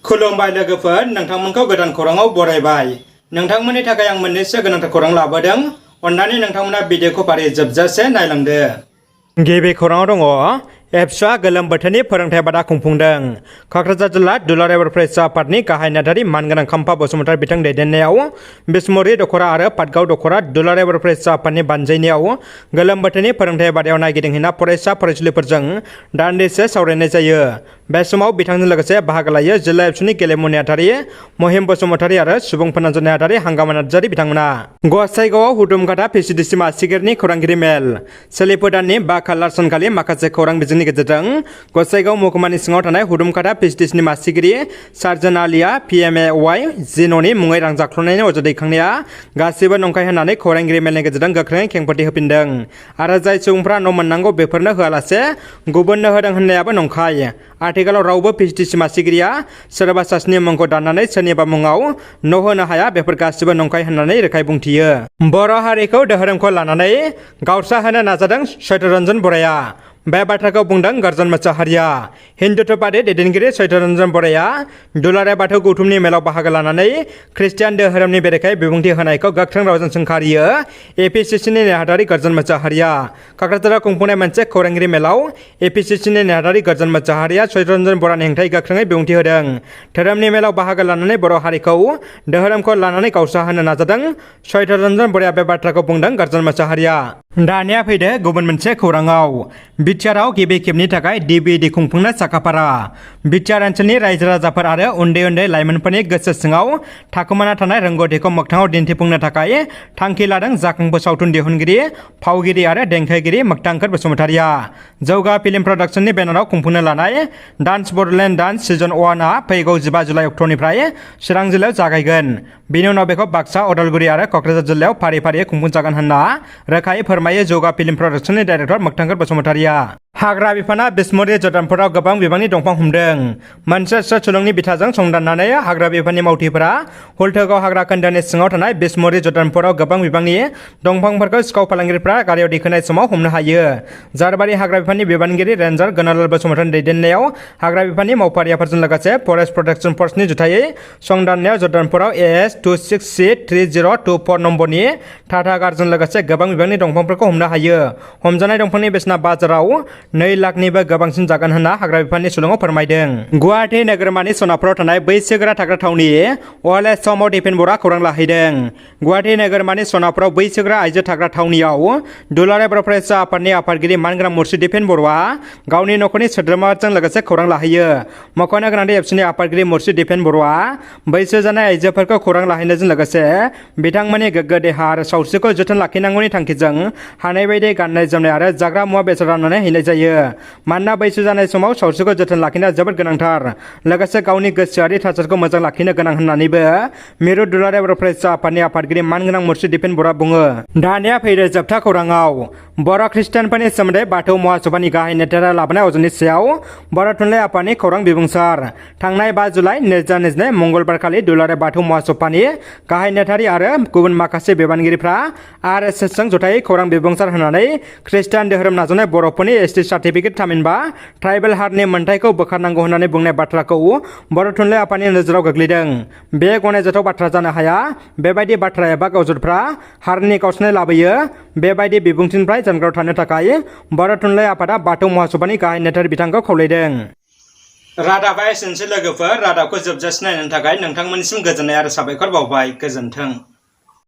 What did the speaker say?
खुलुमबाय लोगोफोर, नोंथांमोनखौ गोदान खौराङाव बरायबाय। नोंथांमोननि थाखाय आं मोननैसो गोनांथार खौरां लाबोदों। अन्नानै नोंथांमोना भिडिअखौ फारि जोबजासे नायलांदो। गिबि खौराङाव दङ, एबसुआ गोलोम बोथोरनि फोरोंथाय बादा खुंफुंदों। क'क्राझार जिल्ला दुलाराय बर' फरायसा आफादनि गाहाय नेहाथारि मानगोनां खाम्फा बसुमतारी बिथां दैदेननायाव बिसमुरि दख'रा आरो पाटगाव दख'रा दुलाराय बर' फरायसा आफादनि बानजायनायाव गोलोम बोथोरनि फोरोंथाय बादायाव नायगिदिंहैना फरायसा फरायसुलिफोरजों दान्दिसे सावरायनाय जायो। बे समाव बिथांजों लोगोसे बाहागो लायो जिल्ला एबसुनि गेलेमु नेहाथारि महिम बसुमतारी आरो सुबुं फोनांजाब नेहाथारि हांगामा नार्जारि बिथांमोना। गसाइगावआव हुदुमकाटा पिसिडिसि मासिगिरिनि खौरांगिरि मेल। सोलिफु दाननि 5 खालार सानखालि माखासे खौरां बिजोंनि गेजेरजों गसाइगाव महकुमानि सिङाव थानाय हुदुमकाटा पिसिडिसिनि मासिगिरि सार्जन आलिया PMAY जिन'नि मुङै रां जाख्ल'नायनि अजद दैखांनाया गासिबो नंखाय होननानै खौरांगिरि मेलनि गेजेरजों गोख्रोङै खेंफोरथि होफिनदों आरो जाय सुबुंफ्रा न' मोननांगौ बेफोरनो होआलासे गुबुननो होदों होननायाबो नंखाय। आथिखालाव रावबो पिसिडिसि मासिगिरिया सोरबा सासेनि मुंखौ दाननानै सोरनिबा मुङाव न' होनो हाया, बेफोर गासिबो नंखाय होननानै रोखायै बुंथियो। बर' हारिखौ धोरोमखौ लानानै गावस्राहोनो नाजादों चैतरन्जन बराया। बे बाथ्राखौ बुंदों गर्जन मोसाहारिया। हिन्दुत्वबादी दैदेनगिरि चैतरन्जन बराया दुलाराय बाथौ गौथुमनि मेलाव बाहागो लानानै खृष्टियान धोरोमनि बेरेखायै बिबुंथि होनायखौ गोख्रों रावजों सोंखारियो। APCCनि नेहाथारि गर्जन मोसाहारिया क'क्राझाराव खुंफुंनाय मोनसे खौरांगिरि मेलाव APCCनि नेहाथारि गर्जन मोसाहारिया चैतरन्जन बरानि हेंथायै गोख्रोङै बिबुंथि होदों। धोरोमनि मेलाव बाहागो लानानै बर' हारिखौ धोरोमखौ लानानै गावस्राहोनो नाजादों चैतरन्जन बराया। बे बाथ्राखौ बुंदों गर्जन मोसाहारिया। दानिया फैदो गुबुन मोनसे खौराङाव। बिटिआरआव गिबि खेबनि थाखाय DBD खुंफुंनो साखाफारा। बिटिआर ओनसोलनि रायजो राजाफोर आरो उन्दै उन्दै लाइमोनफोरनि गोसो सिङाव थाखोमाना थानाय रोंगौथिखौ मोगथाङाव दिन्थिफुंनो थाखाय थांखि लादों जाखांफु सावथुन दिहुनगिरि, फावगिरि आरो देंखोगिरि मोगथांखोर बसुमतारीया। जौगा फिल्म प्रडाक्शननि बेनाराव खुंफुंनो लानाय डान्स बड'लेण्ड डान्स सिजन 1आ फैगौ 15 जुलाइ अक्ट'निफ्राय चिरां जिल्लायाव जागायगोन। बेनि उनाव बेखौ बाक्सा, उदालगुरि आरो क'क्राझार जिल्लायाव फारि फारियै खुंफुंजागोन होनना रोखायै फोरमायो जौगा फिल्म प्रडाक्शननि डाइरेक्टर मोगथांखोर बसुमतारीया। हाग्रा बिफाना बिसमुरि जर्दानपुराव गोबां बिबांनि दंफां हमदों। मोनसे सुलुंनि बिथाजों संदाननानै हाग्रा बिफाननि मावथिफोरा हुलथुगाव हाग्रा खोन्दोनि सिङाव थानाय बिसमुरि जर्दानपुराव गोबां बिबांनि दंफांफोरखौ सिखाव फालांगिरिफ्रा गारियाव दिखोनाय समाव हमनो हायो। जारबारि हाग्रा बिफाननि बिबानगिरि रेन्जार गनालाल बसुमतारीनि दैदेननायाव हाग्रा बिफाननि मावफारियाफोरजों लोगोसे फरेस्ट प्रटेक्शन फर्सनि जुथायै संदाननायाव जर्दानपुराव AS26C3024 नम्बरनि टाटा कारजों लोगोसे गोबां बिबांनि दंफांफोरखौ हमनो हायो। हमजानाय दंफांनि बेसेना बाजाराव 2 लाखनिबो गोबांसिन जागोन होनना हाग्रा बिफाननि सुलुङाव फोरमायदों। गुवाहाटी नोगोरमानि सनापुराव थानाय बैसोगोरा थाग्रा थावनि अल्ड एज ह'मआव दिपेन बर'आ खौरां लाहैदों। गुवाहाटी नोगोरमानि सनापुराव बैसोगोरा आइजो थाग्रा थावनियाव दुलाराय बर' फरायसा आफादनि आफादगिरि मानगोनां मुर्शि दिपेन बर'आ गावनि नखरनि सोद्रोमाफोरजों लोगोसे खौरां लाहैयो। मख'नो गोनांदि एबसुनि आफादगिरि मुर्शि दिपेन बर'आ बैसो जानाय आइजोफोरखौ खौरां लाहैनायजों लोगोसे बिथांमोननि गोग्गो देहा आरो सावस्रिखौ जोथोन लाखिनांगौनि थांखिजों हानाय बायदि गाननाय जोमनाय आरो जाग्रा मुवा बेसाद राननानै हैनाय जायो। मानोना बैसो जानाय समाव सावस्रिखौ जोथोन लाखिनाया जोबोद गोनांथार, लोगोसे गावनि गोसोआरि थासारिखौ मोजां लाखिनो गोनां होननानैबो मिरु दुलाराय बर' फरायसा आफादनि आफादगिरि मानगोनां मुर्शि दिपेन बर'आ बुङो। दानिया फैदो जोबथा खौराङाव। बर' खृष्टानफोरनि सोमोन्दै बाथौ महासभानि गाहाय नेतारा लाबोनाय अजदनि सायाव बर' थुनलाइ आफादनि खौरां बिबुंसार। थांनाय 5 जुलाइ 2022 मंगलबारखालि दुलाराय बाथौ महासभानि गाहाय नेतारि आरो गुबुन माखासे बिबानगिरिफ्रा RSSजों जथायै खौरां बिबुंसार होनानै खृष्टान धोरोम नाजावनाय बर'फोरनि ST सार्टिफिकेट थामहिनबा ट्राइबेल हारनि मोनथायखौ बोखारनांगौ होननानै बुंनाय बाथ्राखौ बर' थुनलाइ आफादनि नोजोराव गोग्लैदों। बे गनायजाथाव बाथ्रा जानो हाया। बेबायदि बाथ्रा एबा अजदफ्रा हारिनि गावस्रानाय लाबोयो। बेबायदि बिबुंथिनिफ्राय जानगाराव थानो थाखाय बर' थुनलाइ आफादा बाथौ महासभानि गाहाय नेतारि बिथांखौ खावलायदों। रादाबा एसेनोसै लोगोफोर। रादाबखौ जोबजासिम नायनायनि थाखाय नोंथांमोननिसिम गोजोननाय आरो साबायखर बावबाय। गोजोन्थों।